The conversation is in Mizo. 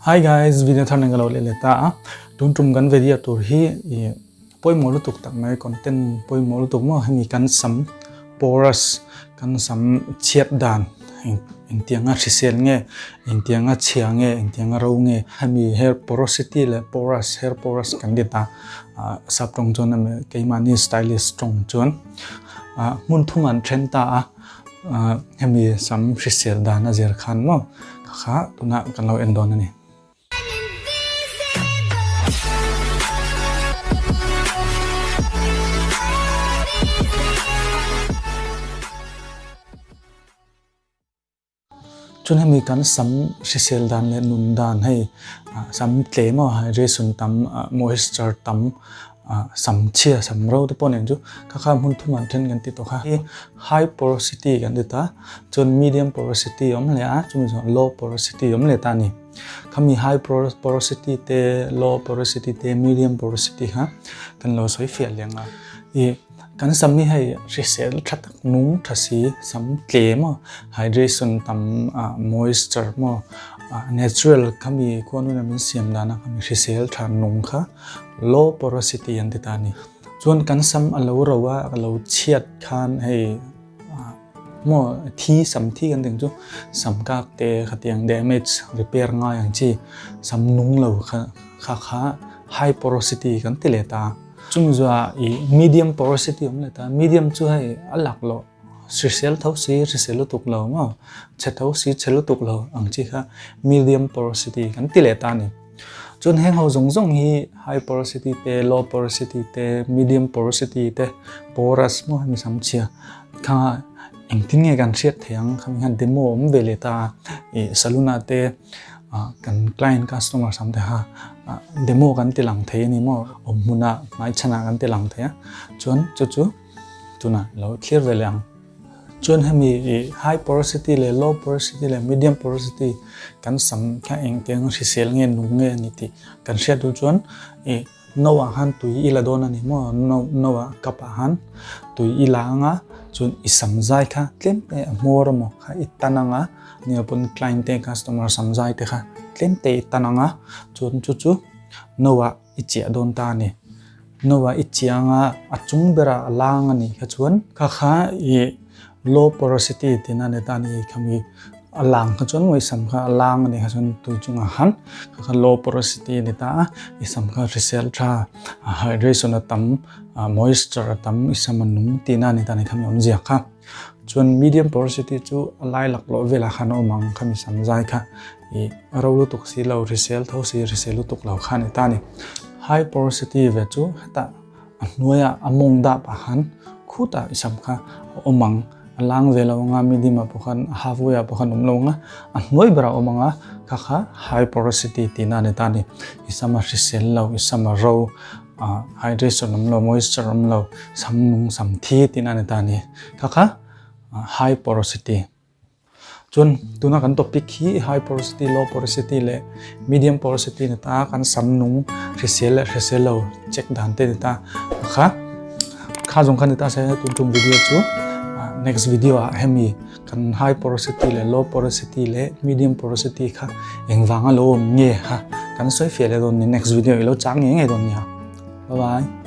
Hi guys, video thar nen ka lo leh leh ta a. Tun tum kan video tur hi i pawimawh lutuk tak mai content pawimawh lutuk maw hemi kan sam porous kan sam chhiat dan engtianga hrisel nge engtianga chhia nge engtianga ro nge hemi hair porosity leh porous hair porous kan ti ta sap tawng chuan emaw keimahni stylist tawng chuan hmun thum an then ta a. Hemi sam hrisel dan a zir khan maw ka kha tunah kan lo en dawn a ni. Chuan hemi kan sam hrisel dan leh nun dan hei sam tlem a hydration tam moisture tam sam chhia sam ro te pawh nen chu kha kha hmun thum an then kan ti tawh kha hi high porosity kan ti ta chuan medium porosity a awm leh a chumi chuan low porosity a awm leh ta a ni khami high porosity te low porosity te medium porosity kha kan lo sawi fiah leh ang a ih. Kan sam hi hei hrisel tha tak nung tha si, sam tlem a, hydration tam ah moisture maw ah natural khami khuanuna min siam dana khami hrisel tha nung kha low porosity an ti ta a ni. Chuan kan sam a lo ro a, a lo chhiat khan hei ah maw thi sam thi kan tih ang chu sam kak te khatiang damage repair ngai ang chi sam nung lo kha kha kha high porosity kan ti leh ta a. Chung zuah i medium porosity awm leh ta, medium chu hei a lak loh hrisel tho si hrisel lutuk lo maw chhe tho si chhe lutuk lo ang chi kha medium porosity kan ti leh ta a ni. Chuan heng ho zawng zawng hi high porosity te low porosity te medium porosity te porous maw hemi sam chhia kha engtin nge kan hriat theih ang khami khan demo awm ve leh ta a ih salon ah te kan client customer sam te kha demo kan ti lang thei a ni maw awm hmunah hmai chhanah kan ti lang thei a chuan chu chu tunah lo thlir ve leh ang chuan hemi ih high porosity leh low porosity leh medium porosity kan sam kha engtiang hrisel nge nung nge a ni tih kan hriat duh chuan ih No ah khan tui i la dawn a ni maw? No no ah cup ah khan tui i la ang a, chuan i sam zai kha tlem te a hmawr emaw kha i tan ang a, nia pawn client te customer sam zai te kha tlem te i tan ang a, chuan chu chu no ah i chiah dawn ta a ni. No ah i chiah ang a, a chung berah a lang a nih kha chuan kha kha i Low porosity tihna a ni ta a ni khami a lang kha chuan maw i sam kha a lang a nih kha chuan tui chungah khan kha kha low porosity a ni ta a i sam kha hrisel tha hydration a tam moisture a tam i sam a nung tihna a ni ta a ni khami awmzia kha chuan medium porosity chu a lai laklawh velah khan a awm ang khami sam zai kha ih a ro lutuk si lo hrisel tho si hrisel lutuk lo kha a ni ta a ni high porosity ve chu hetah. A hnuaiah a mawng dap ah khan khutah i sam kha a awm ang, a lang ve lo anga medium ah pawh khan a half way ah pawh khan a awm lo anga a hnuai berah a awm anga kha kha high porosity tihna a ni ta a ni. I sam a hrisel lo, i sam a ro, ah hydration awm lo, moisture awm lo, sam nung sam thi tihna a ni ta a ni. Kha kha high porosity. Chuan tuna kan topic hi high porosity, low porosity leh medium porosity ni ta kan sam nung hrisel leh hrisel lo check dan te ni ta kha kha zawng kha ni ta se tun tum video chu next video ah hemi kan high porosity leh low porosity leh medium porosity kha engvanga lo awm nge kha kan sawi fiah leh dawn ni next video i lo chang ngei ngei dawn nia bye bye.